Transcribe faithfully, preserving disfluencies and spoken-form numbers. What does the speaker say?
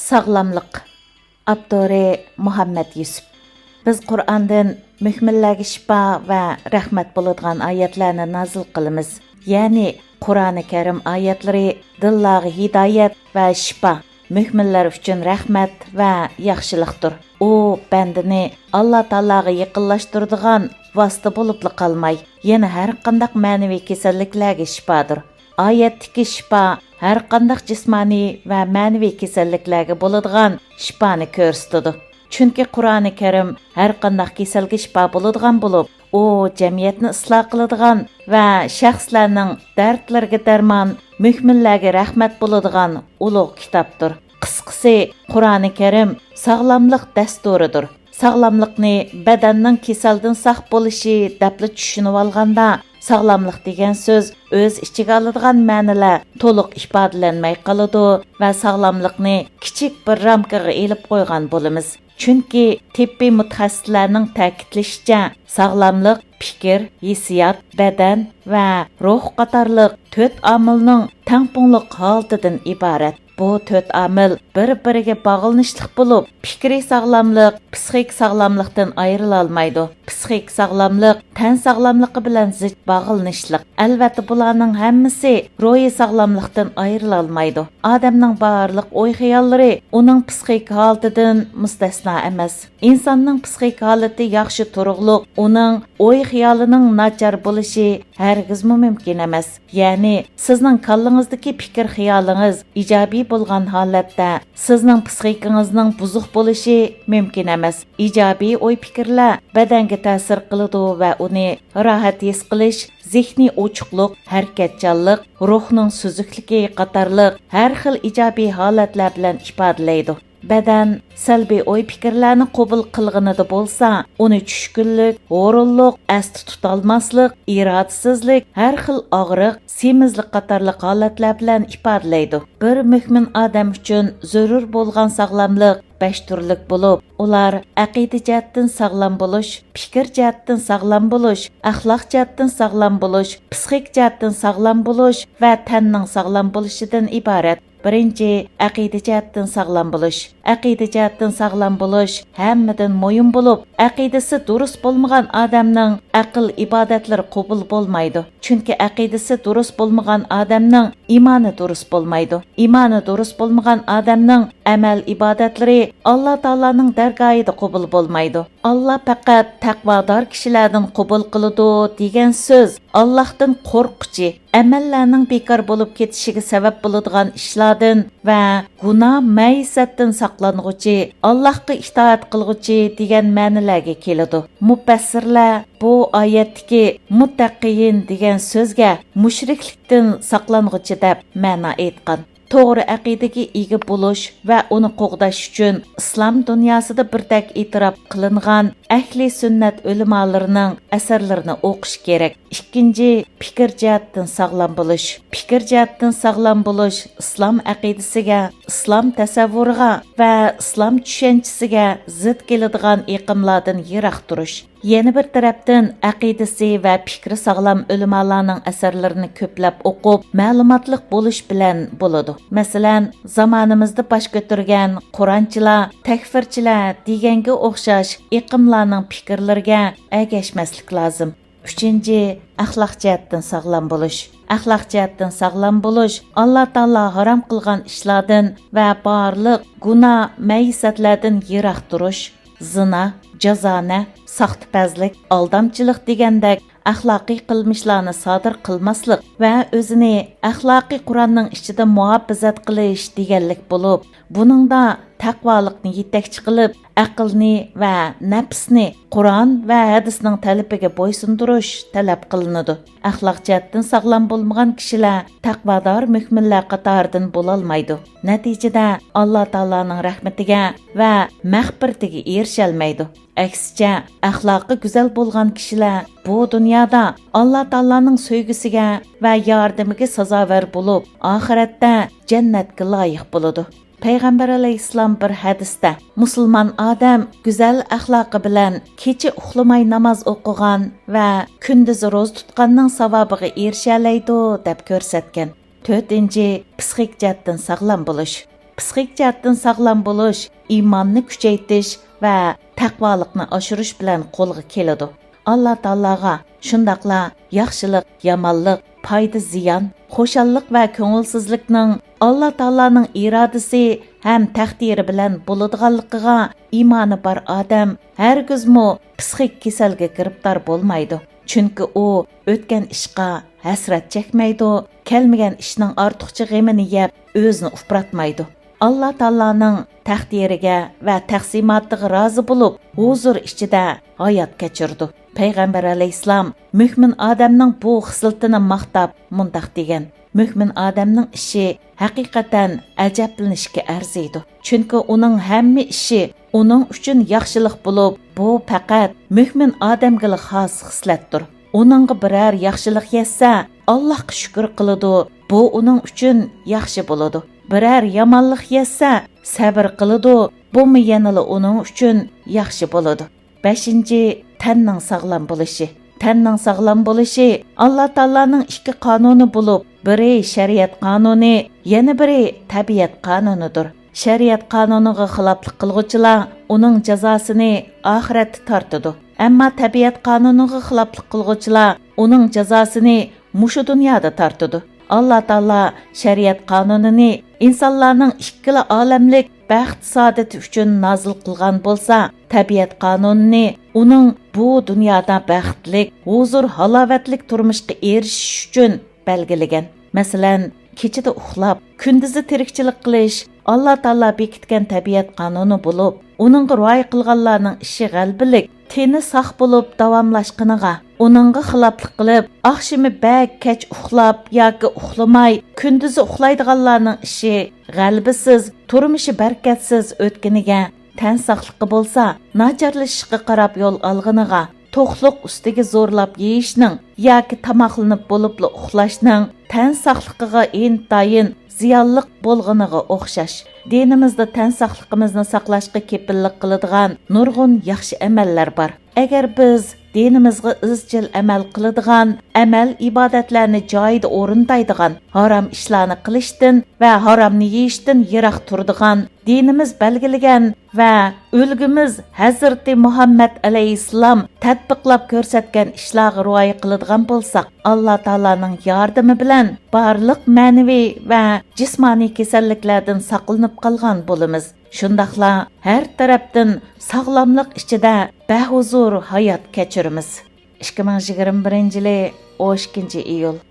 ساغلاملىق. ئاپتورى مۇھەممەد يۈسۈپ. بىز قۇرئاندىن مۆمىنلەرگە شىپا ۋە رەھمەت بولىدىغان ئايەتلەرنى نازىل قىلىمىز. يەنى قۇرئانى كەرىم ئايەتلىرى دىللارغا ھىدايەت ۋە شىپا، مۆمىنلەر ئۈچۈن رەھمەت ۋە ياخشىلىقتۇر. ئۇ بەندىنى ئاللا تائالاغا يېقىنلاشتۇرىدىغان ۋاسىتە بولۇپلا قالماي، يەنە ھەر قانداق مەنىۋى كېسەللىكلەرگە شىپادۇر. ئايەتتىكى شىپا ھەر قانداق جىسمانىي ۋە مەنىۋى كېسەللىكلەرگە بولىدىغان شىپانى كۆرسىتىدۇ. چۈنكى قۇرئانى كەرىم ھەر قانداق كېسەلگە شىپا بولىدىغان بولۇپ، ئۇ جەمئىيەتنى ئىسلاھ قىلىدىغان ۋە شەخسلەرنىڭ دەردلىرىگە دەرمان، مۆمىنلەرگە رەھمەت بولىدىغان ئۇلۇغ كىتابتۇر. قىسقىسى، قۇرئانى كەرىم ساغلاملىق دەستۇرىدۇر. ساغلاملىقنى بەدەننىڭ كېسەلدىن ساق بولۇشى دەپلا چۈشىنىۋالغاندا، ساغلاملىق دېگەن سۆز ئۆز ئىچىگە ئالىدىغان مەنىلەر تولۇق ئىپادىلەنمەي قالىدۇ ۋە ساغلاملىقنى كىچىك بىر رامكىغا ئېلىپ قويغان بولىمىز. چۈنكى تېببىي مۇتەخەسسىسلەرنىڭ تەكىتلىشىچە، ساغلاملىق پىكىر، ھېسسىيات، بەدەن ۋە روھ قاتارلىق تۆت ئامىلنىڭ تەڭپۇڭلۇق ھالىتىدىن ئىبارەت. بۇ تۆت ئامىل بىر-بىرىگە باغلىنىشلىق بولۇپ، پىكرىي ساغلاملىق پسىخىك ساغلاملىقتىن ئايرىلالمايدۇ. پسىخىك ساغلاملىق تەن ساغلاملىقى بىلەن زىچ باغلىنىشلىق. ئەلۋەتتە، بۇلارنىڭ ھەممىسى روھىي ساغلاملىقتىن ئايرىلالمايدۇ. ئادەمنىڭ بارلىق ئوي-خىياللىرى ئۇنىڭ پسىخىك ھالىتىدىن مۇستەسنا ئەمەس. ئىنساننىڭ پسىخىك ھالىتى ياخشى تۇرۇقلۇق، ئۇنىڭ ئوي-خىيالىنىڭ ناچار بولۇشى ھەرگىزمۇ مۇمكىن ئەمەس. يەنى، سىزنىڭ كاللىڭىزدىكى پىكىر-خىيالىڭىز ئىجابىي بولغان ھالەتتە، سىزنىڭ پسىخىكىڭىزنىڭ بۇزۇق بولۇشى مۇمكىن ئەمەس. ئىجابىي ئوي-پىكىرلەر بەدەنگە تەسىر قىلىدۇ ۋە ئۇنى راھەت ھېس قىلىش، زېھنىي ئوچۇقلۇق، ھەرىكەتچانلىق، روھنىڭ سۈزۈكلۈكى قاتارلىق ھەر خىل ئىجابىي ھالەتلەر بىلەن ئىپادىلەيدۇ. بەدەن سەلبىي ئوي-پىكىرلەرنى قوبۇل قىلغىنىدا بولسا، ئۇنى چۈشكۈنلۈك، ھۇرۇنلۇق، ئەستە تۇتالماسلىق، ئىرادىسىزلىك، ھەر خىل ئاغرىق، سېمىزلىك قاتارلىق ھالەتلەر بىلەن ئىپادىلەيدۇ. بىر مۆمىن ئادەم ئۈچۈن زۆرۈر بولغان ساغلاملىق بەش تۈرلۈك بولۇپ، ئۇلار ئەقىدە جەھەتتىن ساغلام بولۇش، پىكىر جەھەتتىن ساغلام بولۇش، ئەخلاق جەھەتتىن ساغلام بولۇش، پسىخىك جەھەتتىن ساغلام بولۇش ۋە تەننىڭ ساغلام بولۇشىدىن ئىبارەت. بىرىنچى، ئەقىدە جەھەتتىن ساغلام بولۇش. ئەقىدە جەھەتتىن ساغلام بولۇش ھەممىدىن مۇھىم بولۇپ، ئەقىدىسى دۇرۇس بولمىغان ئادەمنىڭ ئەقىل ئىبادەتلىرى قوبۇل بولمايدۇ. چۈنكى ئەقىدىسى دۇرۇس بولمىغان ئادەمنىڭ ئىمانى دۇرۇس بولمايدۇ. ئىمانى دۇرۇس بولمىغان ئادەمنىڭ ئەمەل ئىبادەتلىرى ئاللا تائالانىڭ دەرگاھىدا قوبۇل بولمايدۇ. ئاللا پەقەت تەقۋادار كىشىلەردىن قوبۇل قىلىدۇ دېگەن سۆز ئاللاھتىن قورققۇچى، ئەمەللەرنىڭ بىكار بولۇپ كېتىشىگە سەۋەب بولىدىغان ئىشلاردىن ۋە گۇناھ مەيسەتتىن ساقلانغۇچى، ئاللاھقا ئىتائەت قىلغۇچى دېگەن مەنىلەرگە كېلىدۇ. مۇپەسسىرلەر بۇ ئايەتتىكى مۇتتەقىين دېگەن سۆزگە مۇشرىكلىكتىن ساقلانغۇچى دەپ مەنا ئېيتقان. توغرا ئەقىدىگە ئىگە بولۇش ۋە ئۇنى قوغداش ئۈچۈن ئىسلام دۇنياسىدا بىردەك ئېتىراپ قىلىنغان ئەھلى سۈننەت ئۆلىمالىرىنىڭ ئەسەرلىرىنى ئوقۇش كېرەك. ئىككىنچى، پىكىر جەھەتتىن ساغلام بولۇش. پىكىر جەھەتتىن ساغلام بولۇش ئىسلام ئەقىدىسىگە، ئىسلام تەسەۋۋۇرىغا ۋە ئىسلام چۈشەنچىسىگە زىت كېلىدىغان ئېقىملاردىن يىراق تۇرۇش. يەنە بىر تەرەپتىن، ئەقىدىسى ۋە پىكرى ساغلام ئۆلىمالارنىڭ ئەسەرلىرىنى كۆپلەپ ئوقۇپ، مەلۇماتلىق بولۇش بىلەن بولىدۇ. مەسىلەن، زامانىمىزدا باش كۆتۈرگەن قۇرئانچىلار، تەكفىرچىلەر دېگەنگە ئوخشاش ئېقىملارنىڭ پىكىرلىرىگە ئەگەشمەسلىك لازىم. ئۈچىنچى، ئەخلاق جەھەتتىن ساغلام بولۇش. ئەخلاق جەھەتتىن ساغلام بولۇش، ئاللا تائالا ھارام قىلغان ئىشلاردىن ۋە بارلىق گۇناھ مەيسەتلەردىن يىراق تۇرۇش. زىنا، جازانە، ساختىپەزلىك، ئالدامچىلىق دېگەندەك ئەخلاقىي قىلمىشلارنى سادىر قىلماسلىق ۋە ئۆزىنى ئەخلاقىي قورالنىڭ ئىچىدە مۇھاپىزەت قىلىش دېگەنلىك بولۇپ، بۇنىڭدا تەقۋالىقنى يېتەكچى قىلىپ، ئەقىلنى ۋە نەپسنى قۇرئان ۋە ھەدىسنىڭ تەلىپىگە بويسۇندۇرۇش تەلەپ قىلىنىدۇ. ئەخلاق جەھەتتىن ساغلام بولمىغان كىشىلەر تەقۋادار مۆمىنلەر قاتارىدىن بولالمايدۇ. نەتىجىدە، ئاللا تائالانىڭ رەھمىتىگە ۋە مەغپىرىتىگە ئېرىشەلمەيدۇ. ئەكسىچە، ئەخلاقى گۈزەل بولغان كىشىلەر بۇ دۇنيادا ئاللا تائالانىڭ سۆيگۈسىگە ۋە ياردىمىگە سازاۋەر بولۇپ، ئاخىرەتتە جەننەتكە لايىق بولىدۇ. پەيغەمبەر ئەلەيھىسسالام بىر ھەدىستە، مۇسۇلمان ئادەم گۈزەل ئەخلاقى بىلەن كېچە ئۇخلىماي ناماز ئوقۇغان ۋە كۈندۈزى روزا تۇتقاننىڭ ساۋابىغا ئېرىشەلەيدۇ، دەپ كۆرسەتكەن. تۆتىنچى، پسىخىك جەھەتتىن ساغلام بولۇش. پسىخىك جەھەتتىن ساغلام بولۇش ئىماننى كۈچەيتىش ۋە تەقۋالىقنى ئاشۇرۇش بىلەن قولغا كېلىدۇ. ئاللا تائالاغا، شۇنداقلا ياخشىلىق، يامانلىق، پايدا، زىيان، خۇشاللىق ۋە كۆڭۈلسىزلىكنىڭ ئاللا تائالانىڭ ئىرادىسى ھەم تەقدىرى بىلەن بولىدىغانلىقىغا ئىمانى بار ئادەم ھەرگىزمۇ پسىخىك كېسەلگە گىرىپتار بولمايدۇ. چۈنكى ئۇ ئۆتكەن ئىشقا ھەسرەت چەكمەيدۇ، كەلمىگەن ئىشنىڭ ئارتۇقچە غېمىنى يەپ، ئۆزىنى ئۇپراتمايدۇ. ئاللا تائالانىڭ تەقدىرىگە ۋە تەقسىماتىغا رازى بولۇپ، ھۇزۇر ئىچىدە ھايات كەچۈرىدۇ. پەيغەمبەر ئەلەيھىسسالام مۆمىن ئادەمنىڭ بۇ خىسلىتىنى ماختاپ مۇنداق دېگەن: مۆمىن ئادەمنىڭ ئىشى ھەقىقەتەن ئەجەبلىنىشكە ئەرزىيدۇ. چۈنكى ئۇنىڭ ھەممە ئىشى ئۇنىڭ ئۈچۈن ياخشىلىق بولۇپ، بۇ پەقەت مۆمىن ئادەمگىلا خاس خىسلەتتۇر. ئۇنىڭغا بىرەر ياخشىلىق يەتسە، ئاللاھقا شۈكۈر قىلىدۇ، بۇ ئۇنىڭ ئۈچۈن ياخشى بولىدۇ. بىرەر يامانلىق يەتسە، سەۋر قىلىدۇ، بۇمۇ يەنىلا ئۇنىڭ ئۈچۈن ياخشى بولىدۇ. بەشىنچى، تەننىڭ ساغلام بولۇشى. تەننىڭ ساغلام بولۇشى ئاللا تائالانىڭ ئىككى قانۇنى بولۇپ، بىرى شەرىئەت قانۇنى، يەنە بىرى تەبىئەت قانۇنىدۇر. شەرىئەت قانۇنىغا خىلاپلىق قىلغۇچىلار ئۇنىڭ جازاسىنى ئاخىرەتتە تارتىدۇ. ئەمما تەبىئەت قانۇنىغا خىلاپلىق قىلغۇچىلار ئۇنىڭ جازاسىنى مۇشۇ دۇنيادا تارتىدۇ. ئاللا تائالا شەرىئەت قانۇنىنى ئىنسانلارنىڭ ئىككىلا ئالەملىك بەخت سائادىتى ئۈچۈن نازىل قىلغان بولسا، تەبىئەت قانۇنىنى ئۇنىڭ بۇ دۇنيادا بەختلىك، ھۇزۇر، ھالاۋەتلىك تۇرمۇشقا ئېرىشىش ئۈچۈن بەلگىلىگەن. مەسىلەن، كېچىدە ئۇخلاپ، كۈندۈزى تىرىكچىلىك قىلىش ئاللا تائالا بېكىتكەن تەبىئەت قانۇنى بولۇپ، ئۇنىڭغا رىئايە قىلغانلارنىڭ ئىشى غەلىبىلىك، تېنى ساق بولۇپ داۋاملاشقىنىغا، ئۇنىڭغا خىلاپلىق قىلىپ، ئاخشىمى بەك كەچ ئۇخلاپ ياكى ئۇخلىماي، كۈندۈزى ئۇخلايدىغانلارنىڭ ئىشى غەلىبىسىز، تۇرمۇشى بەرىكەتسىز ئۆتكىنىگە، تەن ساقلىقى بولسا ناچارلىشىشقا قاراپ يول ئالغىنىغا، توقلۇق ئۈستىگە زورلاپ يېيىشنىڭ ياكى تاماقلىنىپ بولۇپلا ئۇخلاشنىڭ تەن ساقلىقىغا ئىنتايىن زىيانلىق بولغىنىغا ئوخشاش. دىنىمىزدا تەن ساقلىقىمىزنى ساقلاشقا كېپىللىك قىلىدىغان نۇرغۇن ياخشى ئەمەللەر بار. ئەگەر بىز دىنىمىزغا ئىزچىل ئەمەل قىلىدىغان، ئەمەل ئىبادەتلەرنى جايىدا ئورۇندايدىغان، ھارام ئىشلارنى قىلىشتىن ۋە ھارامنى يېيىشتىن يىراق تۇرىدىغان، دىنىمىز بەلگىلىگەن ۋە ئۈلگىمىز ھەزرىتى مۇھەممەد ئەلەيھىسسالام تەتبىقلاپ كۆرسەتكەن ئىشلارغا رىئايە قىلىدىغان بولساق، ئاللا تائالانىڭ ياردىمى بىلەن بارلىق مەنىۋى ۋە جىسمانىي كېسەللىكلەردىن ساقلىنىپ قالغان بولىمىز. شۇنداقلا ھەر تەرەپتىن ساغلاملىق ئىچىدە بەھۇزۇر ھايات كەچۈرىمىز. ئىككى مىڭ يىگىرمە بىرىنچى يىلى ئون ئىككىنچى ئىيۇل.